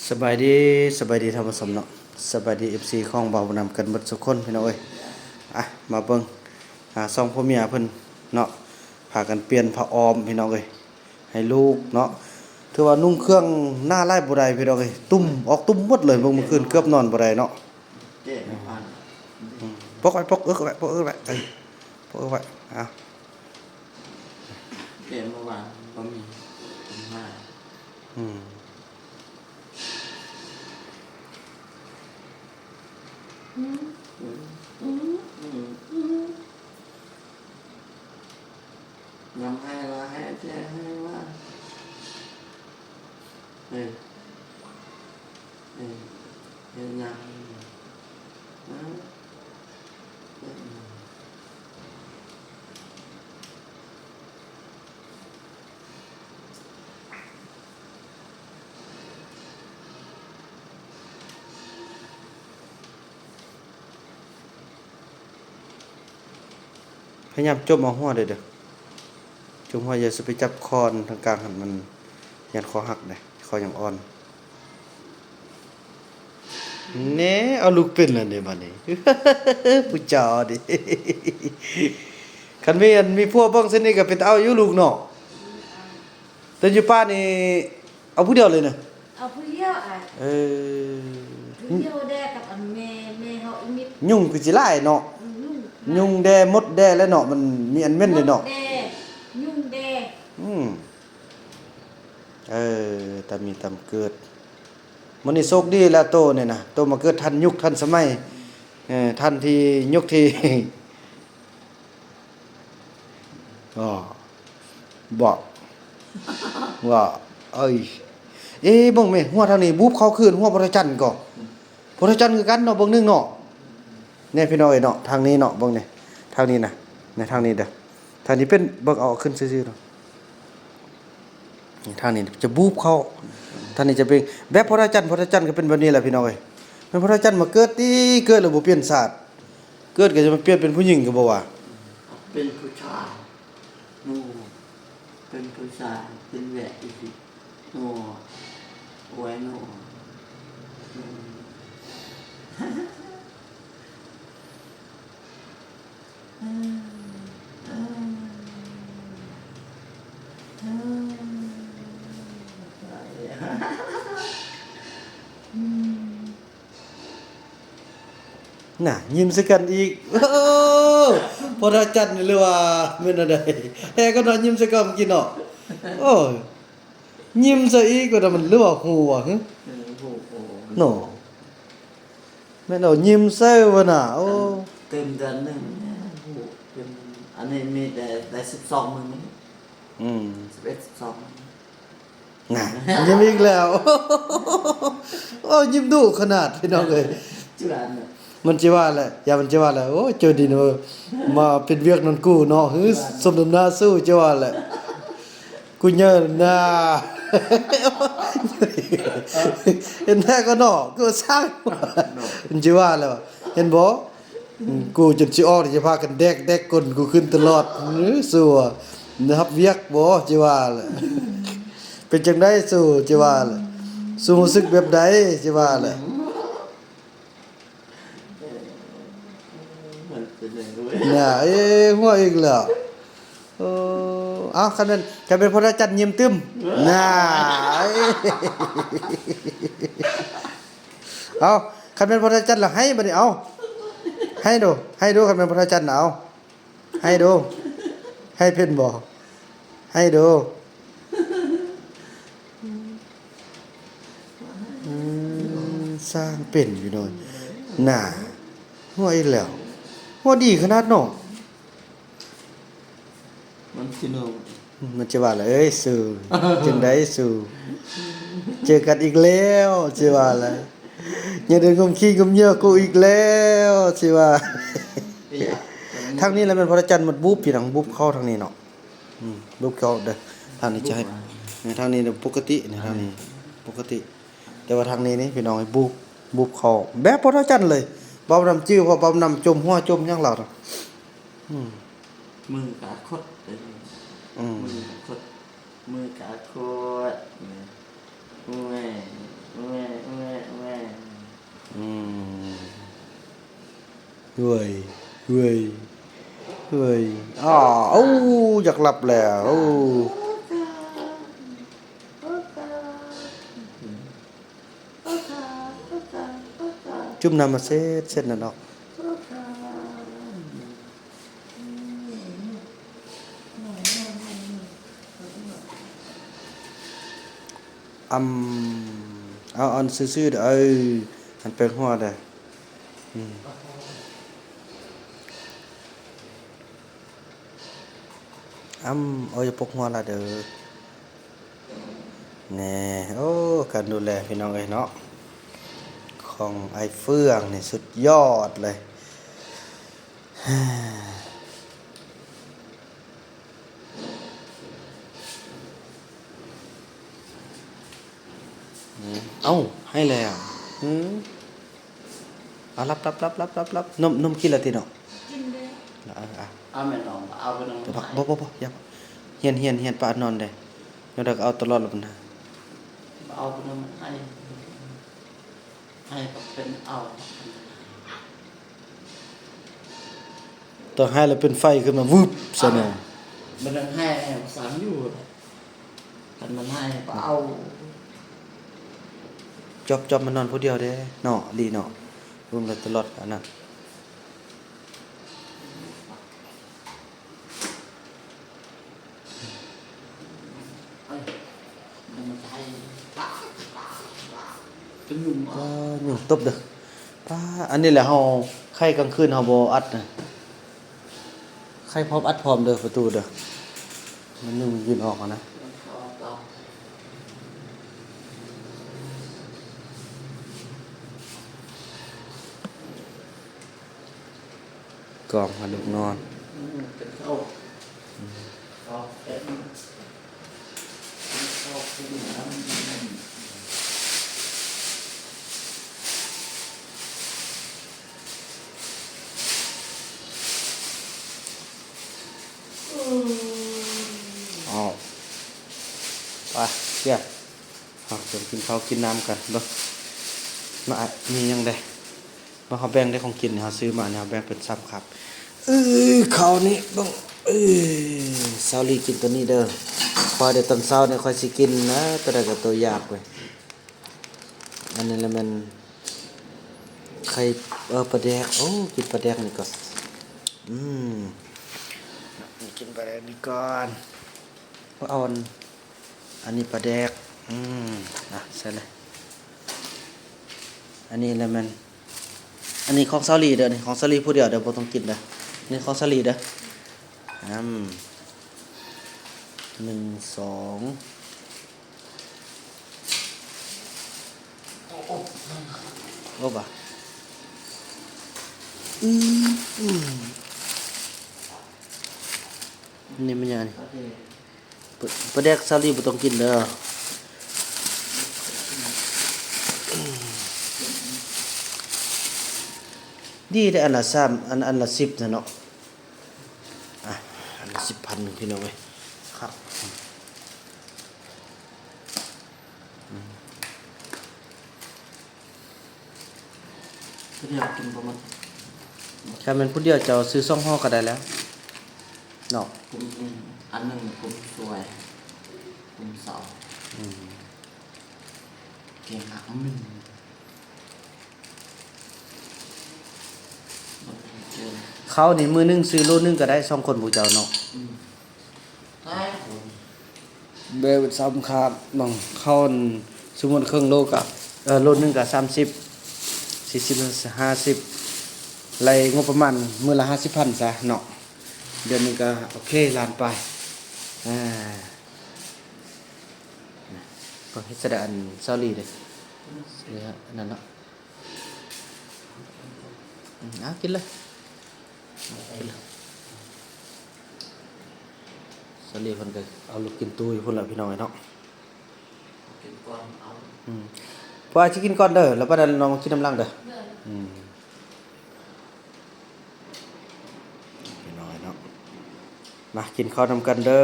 ສະບາຍດີ ສະບາຍດີທ່ານຜູ້ຊົມເນາະ ສະບາຍດີ ເອັຟຊີ ຂອງບ່າວບຸນນຳກັນເບິດສູ່ຄົນພີ່ນ້ອງເອີຍ. ອ່ະ ມາເບິ່ງ ອ່າ ສອງຜົວເມຍເພິ່ນເນາະ ພາກັນປ່ຽນຜ້າອ້ອມພີ່ນ້ອງເອີຍ ໃຫ້ລູກເນາະ. ຖືວ່ານຸ່ງເຄື່ອງໜາຫຼາຍບໍ່ໄດ້ພີ່ນ້ອງເອີຍ ຕຸ່ມ ອອກຕຸ່ມໝົດເລີຍ ເບິ່ງມື້ຄືນເກືອບນອນບໍ່ໄດ້ເນາະ. ແກະບໍ່ທັນ ອືມ ປົກໄວ້ ປົກເອິກໄວ້ ປົກເອິກໄວ້ ເອີ ປົກເອິກໄວ້ ເອົາ ແກະເມື່ອວານບໍ່ມີ ອືມ ອືມ ອືມ ອືມ ອືມ ອືມ ນ້ຳໄຫ້ລະໄຫ້ແທ້ໄຫ້ວ່າ ເອີ ເອີ ເຮັດຫຍັງ ຮະ ເຮັດຫຍັງ? ພະຍາຍາມຈົ່ມເອົາຫົວເດີ້ ຈົ່ມຫົວ ຢ່າຊິໄປຈັບຄໍທາງກາງຫັ້ນ ມັນຢ້ານຄໍຫັກເດ້ ຄໍຍັງອ່ອນ. ແນ່ ເອົາລູກເປັນແລ້ວເດ້ບາດນີ້ ຜູ້ເຈົ້ານີ້. ຄັນມີອັນ ມີຜົວເບິ່ງຊັ້ນນີ້ກໍເປັນຕາເອົາຢູ່ລູກເນາະ. ແຕ່ຢູ່ປ່ານີ້ເອົາຜູ້ດຽວເລີຍນະ? ເອົາຜູ້ດຽວອ້າຍ. ເອີ ຜູ້ດຽວແດ່ກັບອັນແມ່ ແມ່ເຮົາອີມິດ. ຍຸງຄືຊິຫຼາຍເນາະ. ອືມ ຍຸງແດ່ ມົດແດ່ແຫຼະເນາະ ມັນມີອັນເໝັນເດ້ເນາະ. ມົດແດ່ ຍຸງແດ່. ອືມ ເອີ ຕາມີຕາເກີດ. ມື້ນີ້ໂຊກດີແລ້ວໂຕນີ້ນະ ໂຕມາເກີດທັນຍຸກທັນສະໄໝ ເອີ ທັນທີ່ຍຸກທີ່ ອໍ ບໍ່ ວ່າ ເອີຍ ເອ ເບິ່ງແມ້ ຫົວທາງນີ້ບູບເຂົ້າຄືນ ຫົວພະທະຈັນກໍ ພະທະຈັນຄືກັນເນາະ ເບິ່ງໜຶ່ງເນາະ. ແນ່ພີ່ນ້ອງເອີຍເນາະ ທາງນີ້ເນາະ ເບິ່ງນີ້ ທາງນີ້ນະ ໃນທາງນີ້ເດີ້ ທາງນີ້ເປັນ ເບິ່ງເອົາຂຶ້ນຊື່ໆເນາະ. ນີ້ ທາງນີ້ຈະບູບເຂົ້າ ທາງນີ້ຈະເປັນແບບພະທະຈັນ ພະທະຈັນກໍເປັນແບບນີ້ແຫຼະພີ່ນ້ອງເອີຍ. ແມ່ນພະທະຈັນມາເກີດຕິ ເກີດແລ້ວບໍ່ປ່ຽນຊາດ ເກີດກໍຈະມາປ່ຽນເປັນຜູ້ຍິງກໍບໍ່ວ່າ ເປັນຜູ້ຊາຍ ໂອ້ ເປັນຜູ້ຊາຍ ເປັນແວະອີກ ໂອ້ ໂອ້ຍ ໂອ້ ອືມ ນະ ຍິ້ມໃສ່ກັນອີກ. ໂອ້ ພໍ່ຕາຈັນນີ້ ຫຼືວ່າແມ່ນແນວໃດ? ແຮກໍນອນຍິ້ມໃສ່ກັນເມື່ອກີ້ເນາະ. ໂອ້ ຍິ້ມໃສ່ອີກວ່າ ມັນ ຫຼືວ່າຫົວຫື? ເອີ ໂອ້ໂຫ ເນາະ ແມ່ນເອົາຍິ້ມໃສ່ວ່ານະ. ໂອ້ ເຕັມເດືອນໜຶ່ງ ເປັນ ອັນນີ້ມີແຕ່ໄດ້ສິບສອງມື້ນີ້. ອືມ ສິບເອັດ ສິບສອງມື້ນີ້ ນະ ຍິ້ມອີກແລ້ວ. ໂອ້ ຍິ້ມດຸຂະໜາດ ພີ່ນ້ອງເອີຍ. ມັນຊິວ່າແຫຼະ ຢ່າມັນຊິວ່າແຫຼະ ໂອ້ ເຈົ້າດິນເອີຍ ມາເປັນວຽກນຳກູເນາະ ຫື ສົມນຳໜ້າສູ ຊິວ່າແຫຼະ. ກູເຍີນາ ເຫັນແທ້ກໍເນາະ ຄືວ່າຊ່າງ ເນາະ ມັນຊິວ່າແລ້ວ ເຫັນບໍ່? ອືມ ກູຈົນຊິອອກ ຈະພາກັນແດກໆກົ້ນກູຂຶ້ນຕະຫຼອດ. ເອີ ຊົ່ວ ຮັບວຽກບໍ່ ຊິວ່າແຫຼະ. ເປັນຈັ່ງໃດສູ ຊິວ່າແຫຼະ. ສູຮູ້ສຶກແບບໃດ ຊິວ່າແຫຼະ. ນະ ເອີ ຫົວອີກແລ້ວ. ໂອ້ ເອົ້າ ຄັນແມ່ນ ຄັນແມ່ນພໍ່ຕາຈັນຍິ້ມຕຶ້ມ ນະ. ເອົ້າ ຄັນແມ່ນພໍ່ຕາຈັນລະໄຫ້ບາດນີ້ ເອົ້າ ໄຫ້ດູ ໄຫ້ດູ ຄັນແມ່ນພໍ່ຕາຈັນນະ ເອົ້າ ໄຫ້ດູ ໄຫ້ເປັນບໍ່? ໄຫ້ດູ. ອືມ ສ້າງເປັນຢູ່ເນາະ ໜ້າ ຫົວອີກແລ້ວ ຫົວດີຂະໜາດເນາະ. ມັນຊິເນາະ ມັນຈະວ່າລະ ເອີຍ ສູ ຈັ່ງໃດສູ ເຈີກັນອີກແລ້ວ ຊິວ່າລະ ຍັງໄດ້ງົມຂີ້ງົມເຫຍື້ອກູອີກແລ້ວ ຊິວ່າ. ທາງນີ້ລະແມ່ນພະຈັນມັນບູບ ພີ່ນ້ອງ ບູບເຂົ້າທາງນີ້ເນາະ. ອືມ ລູກເຈົ້າເດີ້ ທາງນີ້ຈະໃຫ້ ທາງນີ້ປົກກະຕິ ທາງນີ້ປົກກະຕິ ແຕ່ວ່າທາງນີ້ນີ້ພີ່ນ້ອງ ໃຫ້ບູບ ບູບເຂົ້າແບບພະຈັນເລີຍ. ເບົານຳຈື່ ເພາະເບົານຳຈົມຫົວຈົມຫຍັງລາວນະ. ອືມ ມືກະຄົດ ອືມ ມືກະຄົດ ມືກະຄົດ. ໂອ້ຍ ໂອ້ຍ ເວີຍ ເວີຍ ເວີຍ ອ້າ ໂອ້ ຢາກຫຼັບແລ້ວ ໂອ້ ຈຸ່ມນ້ຳມາເຊັດ ເຊັດນັ້ນອອກ. ອຳ ເອົາອັນຊື່ໆເດີ້ ເອີ ອັນແປງຫົວເດີ້ ອືມ ອຳ ໂອ້ຍ ຢ່າປົກຫົວຫຼາຍເດີ້ ແນ່ ໂອ້ ການດູແລພີ່ນ້ອງເອີຍເນາະ ຂອງອ້າຍເຟືອງນີ້ສຸດຍອດເລີຍ. ເອົ້າ ໃຫ້ແລ້ວ ອືມ ເອົາ ຫຼັບ ຫຼັບ ຫຼັບ ຫຼັບ ຫຼັບ ນົມ ນົມກິນແລ້ວຕິເນາະ ກິນເດ້ ເອີ ເອົາ ເອົາແມ່ນນ້ອງ ເອົາໄປນຳ ບໍ່ ບໍ່ ບໍ່ ຢ່າ ຮຽນ ຮຽນ ຮຽນປະນອນເດ້ ແນວໃດກໍເອົາຕະຫຼອດລະບັດນະ ເອົາໄປນຳ ໃຫ້ ໃຫ້ກໍເປັນເອົາ ຕອນໃຫ້ແລ້ວເປັນໄຟຂຶ້ນມາວຶບໃສ່ໜູ ມັນຍັງໃຫ້ ໃຫ້ມັນສ້າງຢູ່ ຄັນມັນໃຫ້ກໍເອົາ ຈອບ ຈອບ ມັນນອນຜູ້ດຽວເດ້ເນາະ ລີເນາະ ເບິ່ງແລ້ວຕະຫຼອດອັນນັ້ນ. ປາ ຍຸງຕົບເດີ້ ປາ ອັນນີ້ແຫຼະເຮົາໄຂ້ກາງຄືນເຮົາບໍ່ອັດນະ ໄຂ້ພ້ອມອັດພ້ອມເດີ້ປະຕູເດີ້ ມັນຍຸງຍື່ນອອກຫັ້ນນະ. ກອງໃຫ້ລູກນອນ ອືມ ເປັນເຂົ້າ ອືມ ເຂົ້າເປັນ ເປັນເຂົ້າເປັນນ້ຳ ອ້າວ ໄປ ເຊຍ ເຮົາຈະກິນເຂົ້າກິນນ້ຳກັນເບິ່ງ ມາ ມີຫຍັງແດ່ ມາ ເຮົາແບ່ງໄດ້ຂອງກິນ ເຮົາຊື້ມານີ້ ເຮົາແບ່ງເປັນສາມຄາບ ເອີ ເຂົ້ານີ້ເບິ່ງ ເອີ ສາວລີກິນໂຕນີ້ເດີ້ ຂ້ອຍໄດ້ຕອນເຊົ້ານີ້ຂ້ອຍຊິກິນນະ ໂຕໃດກໍໂຕຢາກເວີຍ ອັນນີ້ລະແມ່ນໄຂ່ ເອີ ປາແດກ ໂອ້ ກິນປາແດກນີ້ກ່ອນ ອືມ ກິນປາແດກນີ້ກ່ອນ ເອົາອັນ ອັນນີ້ປາແດກ ອືມ ອ່ະ ໃສ່ເລີຍ ອັນນີ້ລະແມ່ນ ອັນນີ້ຂອງສາວລີເດີ້ ນີ້ຂອງສາວລີຜູ້ດຽວເດີ້ ບໍ່ຕ້ອງກິນເດີ້ ນີ້ຂອງສາວລີເດີ້ ອືມ ໜຶ່ງ ສອງ ໂອ້ບາ ອືມ ນີ້ແມ່ນຫຍັງນີ້ ປາແດກສາວລີບໍ່ຕ້ອງກິນເດີ້ ດີເດ້ ອັນລະສາມ ອັນ ອັນລະສິບນະເນາະ ອ່ະ ອັນລະສິບພັນ ພີ່ນ້ອງເອີຍ ຄັກ. ຜູ້ດຽວກິນບໍ່ໝົດ ຖ້າແມ່ນຜູ້ດຽວເຈົ້າຊື້ສອງຫໍ່ກໍໄດ້ແລ້ວເນາະ ກຸມ ອັນໜຶ່ງກຸມສວຍ ກຸມເສົາ ອືມ ແກງຜັກໜຶ່ງ ເຂົ້ານີ້ມື້ໜຶ່ງຊື້ໂລໜຶ່ງກໍໄດ້ ສອງຄົນພວກເຈົ້າເນາະ ອືມ. ແບບສຳຄັນເນາະ ເຂົ້າອັນ ສົມມຸດເຄິ່ງໂລກະ ເອີ ໂລໜຶ່ງກະສາມສິບ ສີ່ສິບ ຫ້າສິບ ໄລ່ງົບປະມານມື້ລະຫ້າສິບພັນຊະເນາະ ເດືອນໜຶ່ງກະໂອເຄ ລ້ານປາຍ ອ່າ ເບິ່ງເຮັດສະດາອັນສາວລີເດ້ ອັນນັ້ນເນາະ ອືມ ເອົາກິນເລີຍ ສາວລີເພິ່ນກໍເອົາລູກກິນຕູ້ຢູ່ພຸ້ນແຫຼະພີ່ນ້ອງເອີຍເນາະ ກິນກ່ອນເອົາ ອືມ ພວກອ້າຍຊິກິນກ່ອນເດີ ແລ້ວບັດນັ້ນນ້ອງກິນນຳຫຼັງເດີ ເດີ ອືມ ພີ່ນ້ອງເອີຍເນາະ ມາກິນເຂົ້ານຳກັນເດີ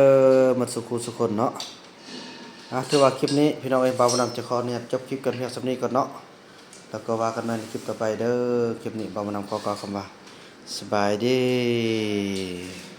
ໝົດສູ່ຄູ່ສູ່ຄົນເນາະ ອ່າ ຖືວ່າຄລິບນີ້ພີ່ນ້ອງເອີຍ ບ່າວບຸນນຳຈະຂໍອະນຸຍາດຈົບຄລິບກັນພຽງສ່ຳນີ້ກ່ອນເນາະ ແລ້ວກໍວ່າກັນໃໝ່ໃນຄລິບຕໍ່ໄປເດີ ຄລິບນີ້ບ່າວບຸນນຳຂໍກ່າວຄຳວ່າ ສະບາຍດີ.